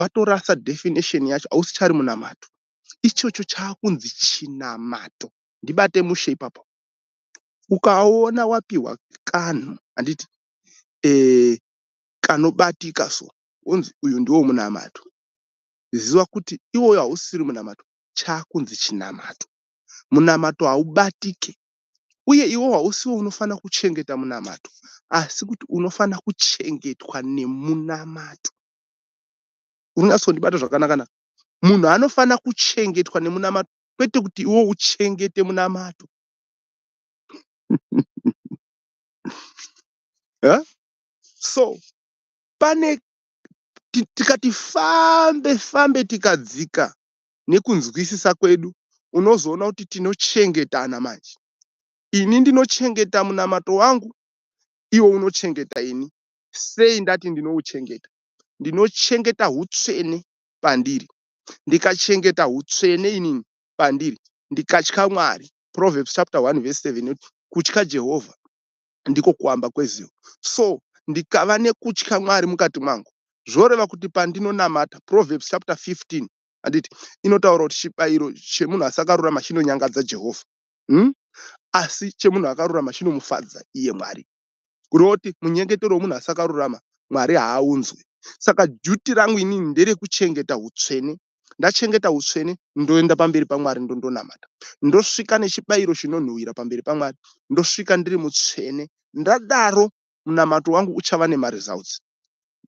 Vatorasa definition yacho, hausichari munamato. Ichocho chaakunzi chinamato. Ndibate mushe ipapo. Ukaona wapiwa kanhu, handiti, kanobatika so, wonzi uyu ndiwo munamato, ziva kuti iwoyo hausiri munamato, chaakunzi chinamato. Munamato haubatike, uye iwo hausiwo unofanira kuchengeta munamato, asi kuti unofanira kuchengetwa nemunamato. Unonyatsondibata zvakanaka. Munhu anofanira kuchengetwa nemunamato, kwete kuti iwo uchengete munamato. So pane tikati fambe fambe tikadzika nekunzwisisa kwedu, unozoona kuti tinochengetana manje. Ini ndinochengeta munamato wangu, iwo unochengeta ini. Sei ndati ndinouchengeta? Ndinochengeta hutsvene pandiri. Ndikachengeta hutsvene inini pandiri, ndikatya Mwari. Proverbs chapter 1 verse 7 inoti kutya Jehovha ndiko kuamba kwezivo. So ndikava nekutya Mwari mukati mangu, zvoreva kuti pandinonamata, Proverbs chapter 15, handiti, inotaura kuti chibayiro chemunhu asakarurama chinonyangadza Jehovha, Asi chemunhu akarurama chinomufadza iye Mwari. Kureva kuti munyengetero wemunhu asakarurama Mwari haaunzwi. Saka duty rangu inini nderekuchengeta hutsvene. Ndachengeta hutsvene, ndoenda pamberi paMwari, ndondonamata. Ndosvika nechibayiro chinonhuhwira pamberi paMwari, ndosvika ndiri mutsvene. Ndadaro munamato wangu uchava nemaresults,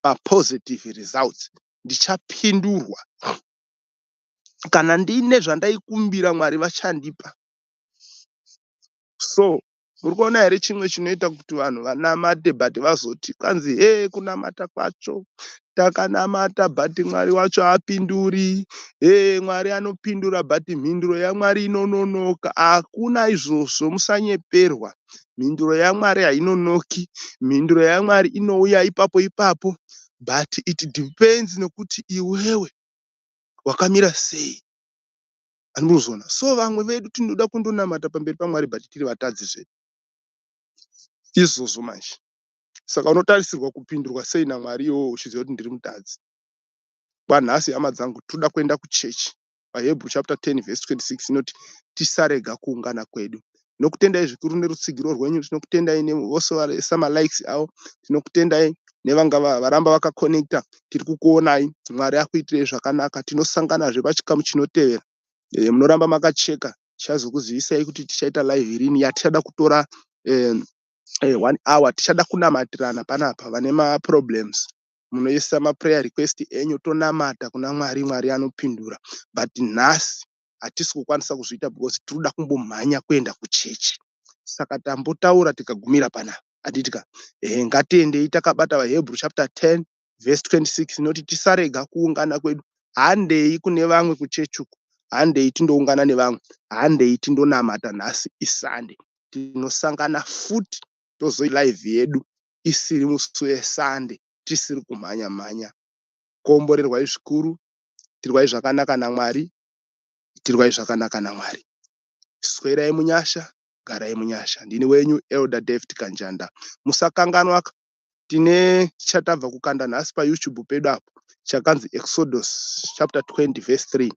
mapositive results. Ndichapindurwa. Kana ndine zvandaikumbira, Mwari vachandipa. So muri kuona here chimwe chinoita kuti vanhu vanamate, but vazoti kwanzi he kunamata kwacho takanamata, but Mwari wacho haapinduri, he Mwari anopindura, but mhinduro yaMwari inononoka? Hakuna izvozvo, musanyeperwa. Mhinduro yaMwari hainonoki. Mhinduro yaMwari inouya ipapo ipapo, but it depends nekuti iwewe wakamira sei. Andikuzona. So vamwe vedu tinoda kundonamata pamberi paMwari, but tiri vatadzi zvedu izvozvo manje. Saka unotarisirwa kupindurwa sei naMwari iwowo uchiziva kuti ndiri mutadzi? Kwanhasi, hama dzangu, toda kuenda kuchechi. PaHebrew chapter 10 verse 26 inoti tisarega kuungana kwedu. Tinokutendai zvikuru nerutsigiro rwenyu. Tinokutendai nevose vaisa malikes avo. Tinokutendai nevanga varamba vakakonekta. Tiri kukuonai. Mwari akuitirei zvakanaka. Tinosanganazve pachikamu chinotevera. Munoramba makacheka. Tichazokuzivisai kuti tichaita live rini yatichada kutora 1 hour. Tichada kunamatirana panapa. Vane maproblems munoisa maprayer request enyu, tonamata kuna Mwari, Mwari anopindura. But nhasi hatisi kukwanisa kuzviita because tiri kuda kumbomhanya kuenda kuchechi. Saka tambotaura tikagumira panapa, handiti ka? Ngatiendei takabata vaHebrew chapter 10 verse 26 inoti tisarega kuungana kwedu. Handei kune vamwe kuchechi uku, handei tindoungana nevamwe, handei tindonamata. Nhasi iSunday. Tinosangana futi tozo live yedu isiri musi weSunday, tisiri kumhanya mhanya. Komborerwai zvikuru, itirwai zvakanaka naMwari, itirwai zvakanaka naMwari. Swerai munyasha, garai munyasha. Ndini wenyu Elder David Kanjanda. Musakanganwa, tine chatabva kukanda nhasi paYouTube pedu apo chakanzi Exodus chapter 20 verse 3.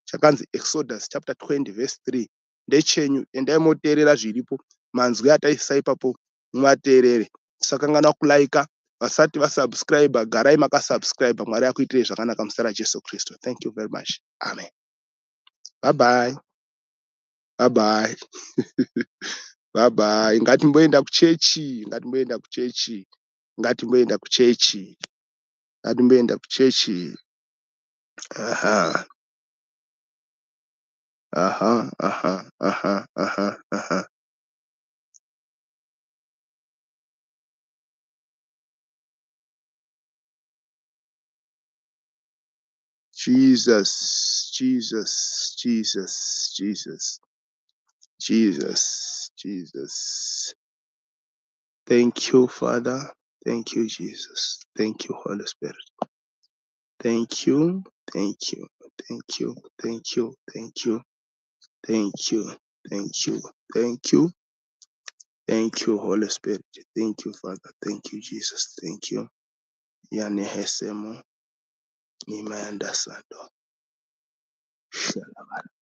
Chakanzi Exodus chapter 20 verse 3 ndechenyu. Endai moteerera zviripo, manzwi ataisa ipapo muvateerere. Musakanganwa kulaika. Vasati vasubscribe, garai makasubscribe. Mwari akuitirei zvakanaka muzita raJesu Kristu. Thank you very much. Amen. Bye bye, bye bye, bye bye. Ngatimboenda kuchechi, ngatimboenda kuchechi, ngatimboenda kuchechi, ngatimboenda kuchechi. Aha, aha, aha, aha, aha, aha. Jesus, Jesus, Jesus, Jesus, Jesus, Jesus. Thank you, Father. Thank you, Jesus. Thank you, Holy Spirit. Thank you, thank you, thank you, thank you, thank you, thank you, thank you, thank you, thank you, Holy Spirit. Thank you, Father. Thank you, Jesus. Thank you. Yanehesemo. Imayandasando. Shalavara.